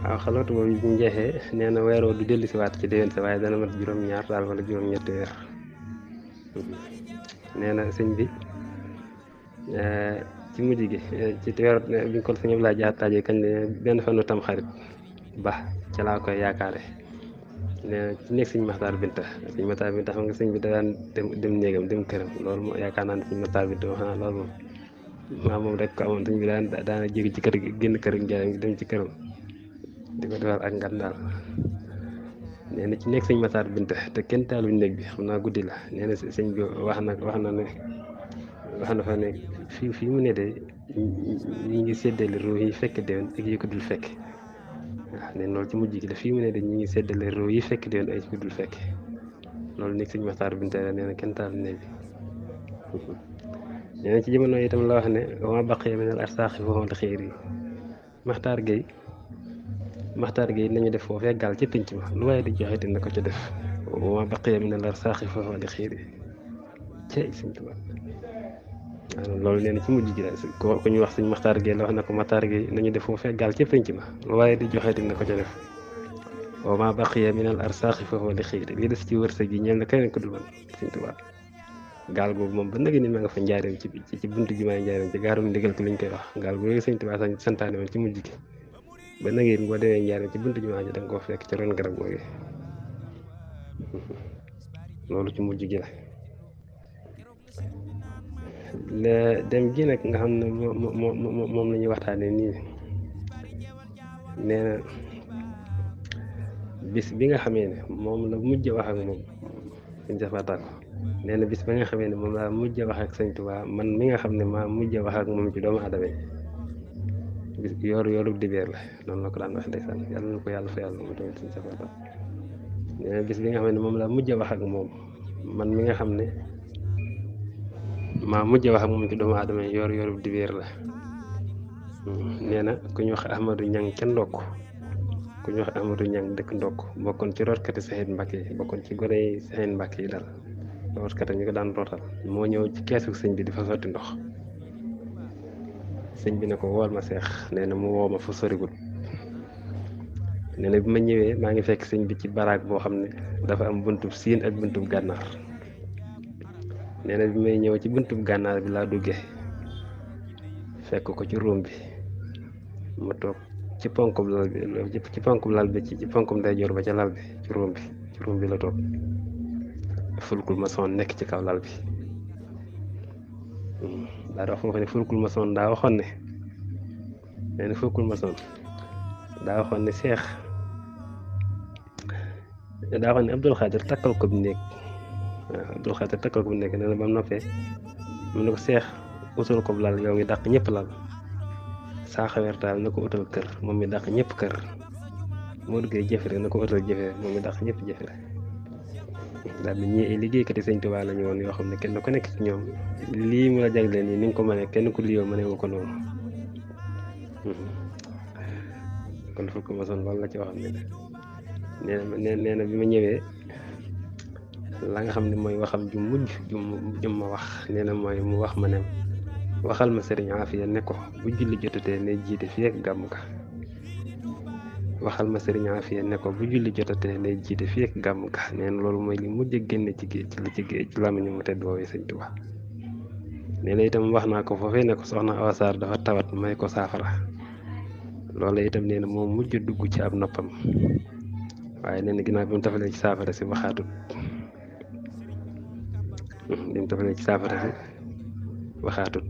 waaw xalwatu boobu bu ñu jeexee nee na weer woo du dellu si waat ci déwén sa waaye dana mat juróom-ñaar daal wala juróom-ñetti weer nee na sëñ bi ci mujj gi ci weer bi ñu ko sëñ Abdoulaye Diakhate taajee kañ ne benn fanu tam xarit ba ca laa koy yaakaare nee na ci nekk sëñ Maxtaar Binta sëñ Maxtaar Binta xam nga sëñ bi da daan dem néegam dem këram loolu moo yaakaar naa ne sëñ Maxtaar Binta wax naa loolu moom rek ko amoon sëñ bi daana jégi ci kër gi génn kër gi njaayam dem ci këram di ko defar ak ngan daal nee na ci nekk sëñ Maxtaar Binta te kenn taaluñ néeg bi xam naa guddi la nee na sëñ bi wax na fa ne fii mu ne de ñi ngi séddale ruu yi fekk déwén ak yi ko dul fekk waaw nee loolu ci mujj gi la fii mu ne de ñi ngi séddale ruu yi fekk déwén ak yi ko dul fekk loolu nekk sëñ Maxtaar Binta la nee na kenn taaluñ néeg bi nee na ci jamono itam la wax ne wa ma baqiya min al arsaaxi fa huwa li xayri Maxtaar Gueye nañu def foofee gaal ci pinc ma lu waaye di joxe te na ko ca def wa ma baqiya min al arsaaxi fa huwa li xayri cey sëñ Tuubaa waaw loolu nee na ci mujj gi la ku ñuy wax sëñ Maxtaar Gueye la wax na ko Maxtaar Gueye nañu def foofee gaal ci pinc ma lu waaye di joxe te na ko ca def wa ma baqiya min al arsaaxi fa huwa li xayri li des ci wërsëg yi ñeel na keneen ko dul man sëñ Tuubaa gaal googu moom ba nag ni ma nga fa njaareem ci buntu jumaay njaareem ci gaarum ndigal ko liñ koy wax gaal googu sëñ Tuubaa santaane woon ci mujj gi ba nag it boo demee njaareem ci buntu jumaa ji da nga koo fekk ci ron garab googu loolu ci mujj gi la dem gi nag nga xam ne moom la ñuy waxtaanee nii nee na bis bi nga xamee ne moom la mujj wax ak moom suñ safatal nee na bis ba nga xamee ne moom laa mujj wax ak sëñ Tuubaa man mi nga xam ne maa mujj wax ak moom ci doomu aadama yi bis yoru dibeer la noonu la ko daan wax ndeysaan yàlla na ko yàlla fa yàlla mu tamit suñ safatal nee na bis bi nga xam ne moom laa mujj wax ak moom man mi nga xam ne maa mujj wax ak moom ci doomu aadama yi yoru dibeer la nee na ku ñu wax Ahmadou Ñang ca ndokk ku ñu wax Ahmadou Ñang dëkk ndokk bokkoon ci rootkati Saxiid Mbàkke yi bokkoon ci gone yi Saxiid Mbàkke yi daal rootkat ñu ko daan rootal moo ñëw ci keesu sëñ bi di fa sotti ndox sëñ bi ne ko wool ma seex nee na mu woo ma fa sorigul nee na bi ma ñëwee maa ngi fekk sëñ bi ci baraag boo xam ne dafa am buntub siin ak buntub gànnaar nee na bi may ñëw ci buntub gànnaar bi laa duggee fekk ko ci róom bi ma toog ci ponkum lal bi ci ponkum lal bi ci ponkum ndeyjoor ba ca lal bi ci róom bi la toog fulkul maçon nekk ci kaw lal bi daa wax foofu ne fulkul maçon daa waxoon ne nee na fulkul maçon daa waxoon ne seex daa waxoon ne Abdul Xaadir takkal ko bi nekk waaw Abdul Xaadir takkal ko bi nekk nee na ba mu noppee mu ne ko seex utal ko lal yow mi dàq ñëpp lal saa xaweer daal na ko utal kër moom mi dàq ñëpp kër moo duggee jëfere na ko utal jëfere moom mi dàq ñëpp jëfere daal di ñii ay liggéeykat yi sëñ Tuubaa la ñu woon yoo xam ne kenn ku nekk ci ñoom lii mu la jagleen yi ni nga ko mënee kenn ku liyoo mënee wu ko noonu kon fukk ma son loolu la ci waxam ne nee na bi ma ñëwee la nga xam ne mooy waxam ju mujj ju ma wax nee na mooy mu wax ma ne waxal ma sëriñ Afiya ne ko bu julli jotatee ne jiite fii ak gàmm ka waxal ma sëriñ Afiya ne ko bu julli jotatee ne jiite fii ak gàmm ka nee na loolu mooy li mujj a génne ci géej ci làmmiñu mu tedd woowee sëñ Tuubaa nee na itam wax naa ko foofee ne ko soxna Awa Sarr dafa tawat may ko saafara loolu itam nee na moom mujj dugg ci ab noppam waaye nee na ginnaaw bi mu tafalee ci saafara si waxaatut bi mu tafalee ci saafara si waxaatut